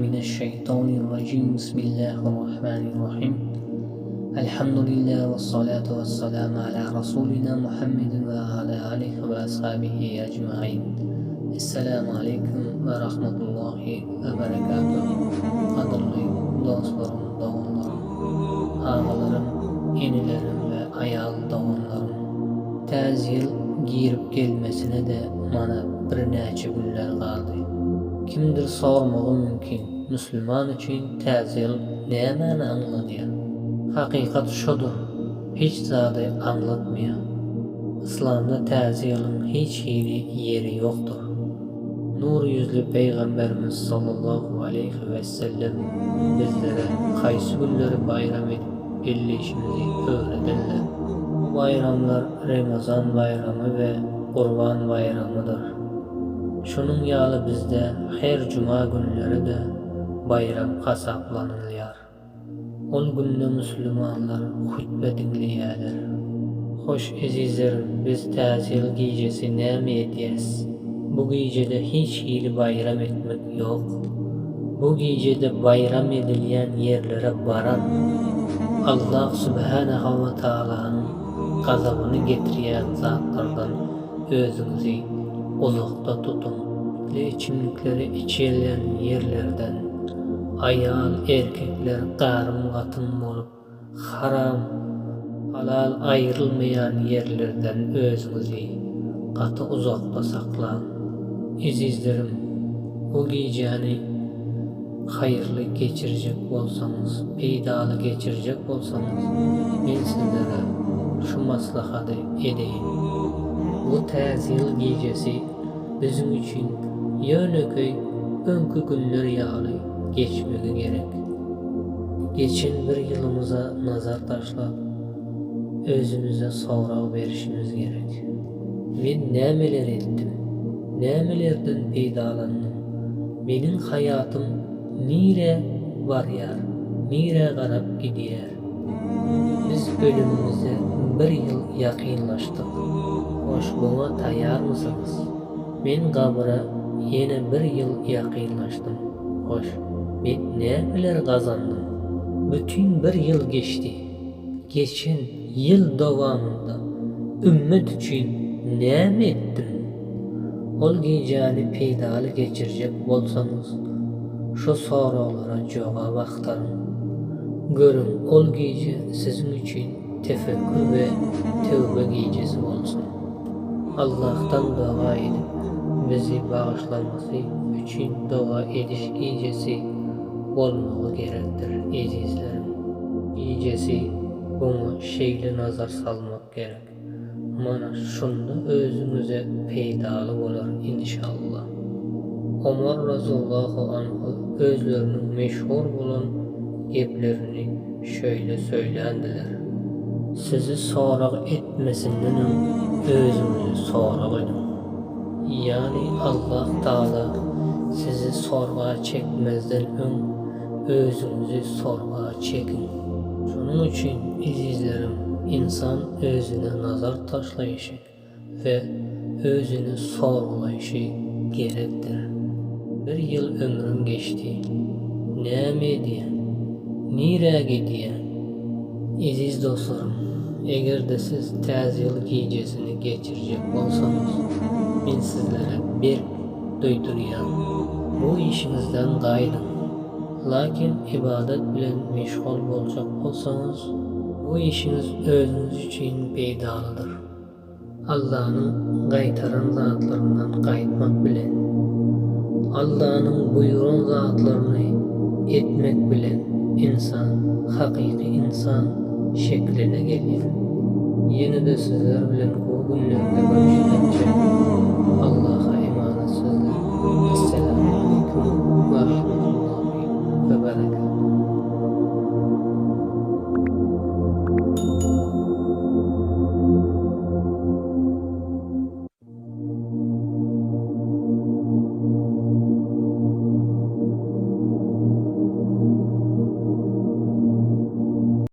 mineşşeýtanirrajim. Bismillahirrahmanirrahim. Elhamdülillah ve salatu ve selamu ala Rasulina Muhammedin ve ala alihi ve ashabihi ecmain. Esselamu aleýkum ve rahmetullahi ve berekatuh. Gadyrly dostlarym, doganlarym, agalarym, inilerim we aýal doganlarym. Täze ýyl girip gelmesine-de mana birnäçe günler galdy. Kimdir sormagy mümkin, musulman üçin Täze ýyl nämäni aňladýar? Hakykat şudur, hiç zady aňlatmaýar. Yslamda Täze ýylyň hiç hili ýeri ýokdur. Nur ýüzli Pygamberimiz sallallahu aleýhi wessellem bizlere haýsy günleri baýram edip belleýşimizi öwredenler. Bu baýramlar Remezan baýramy we Gurban baýramydyr. Şunuň ýaly bizde her juma günleri-de baýram hasaplanylýar. Ol günde musulmanlar hutbe diňleýärler. Hoş ezizlerim biz täze ýyl gijesi näme edýäs? Bu gijede hiç hili baýram etmek ýok. Bu gijede baýram edilýän ýerlere baran Allah subhanaha we taalanyň gazabyny getirýän zatlardan özüňizi uzakda tutuň. Li içimlikleri içilýän ýerlerden aýal erkekler garym gatym bolup haram halal aýrylmaýan ýerlerden özüňizi gaty uzakda saklaň. Ezizlerim bu gijäni haýyrly geçirjek bolsaňyz peýdaly geçirjek bolsaňyz men sizlere şu maslahady edeýin. Bu täze ýyl gijesi biziň üçin ýönekeý öňki günler ýaly geçmegi gerek. Geçen bir ýylymyza nazar taşlap, özümize sorag berişimiz gerek. Men nämeler etdim? Nämelerden peýdalandym? Meniň haýatym nirä barýar, nirä garap gidýär? Biz ölümimize bir ýyl ýakynlaşdyk. Hoş, muňa taýýarmysyňyz? Men gabra ýene bir ýyl ýakynlaşdym. Hoş, men nämeler gazandym? Bütin bir ýyl geçdi. Geçen ýyl dowamynda ümmet üçin näme etdim? Ol gijäni peýdaly geçirjek bolsaňyz, şu soraglara jogap agtaryň. Görüň, ol gije siziň üçin tefekkür we töwbe gijesi bolsun. Allahdan doga edip, bizi bagyşlamasy üçin doga ediş gijesi bolmagy gerekdir, ezizlerim. Gijesi buňa şeýle nazar salmak gerek. Mana şunda özüňize peýdaly bolar inşallah. Omar razyllahu anhu özleriniň meşhur bolan geplerini şöýle söýländiler. Sizi sorag etmesinden öň özüňizi sorag ediň. Ýagny Allah Tagala sizi sorga çekmezden öň özüňizi sorga çekiň. Şonuň üçin ezizlerim ynsan özüne nazar taşlaýşy we özüni sorgulaýşy gerekdir. Bir ýyl ömrüm geçdi. Näme edýän? Nirä gidýän? Eziz dostlarym, eger-de siz Täze ýyl gijesini geçirjek bolsaňyz, men sizlere berk duýdurýan, bu işiňizden gaýdyň. Lakin ybadat bilen meşgul boljak bolsaňyz, bu işiňiz özüňiz üçin peýdalydyr. Allanyň gaýtaran zatlaryndan gaýtmak bilen, Allanyň buýran zatlaryny etmek bilen ynsan hakyky ynsan şekline gelýär. Ýene-de sizler bilen gowy günlerde görüşýänçä.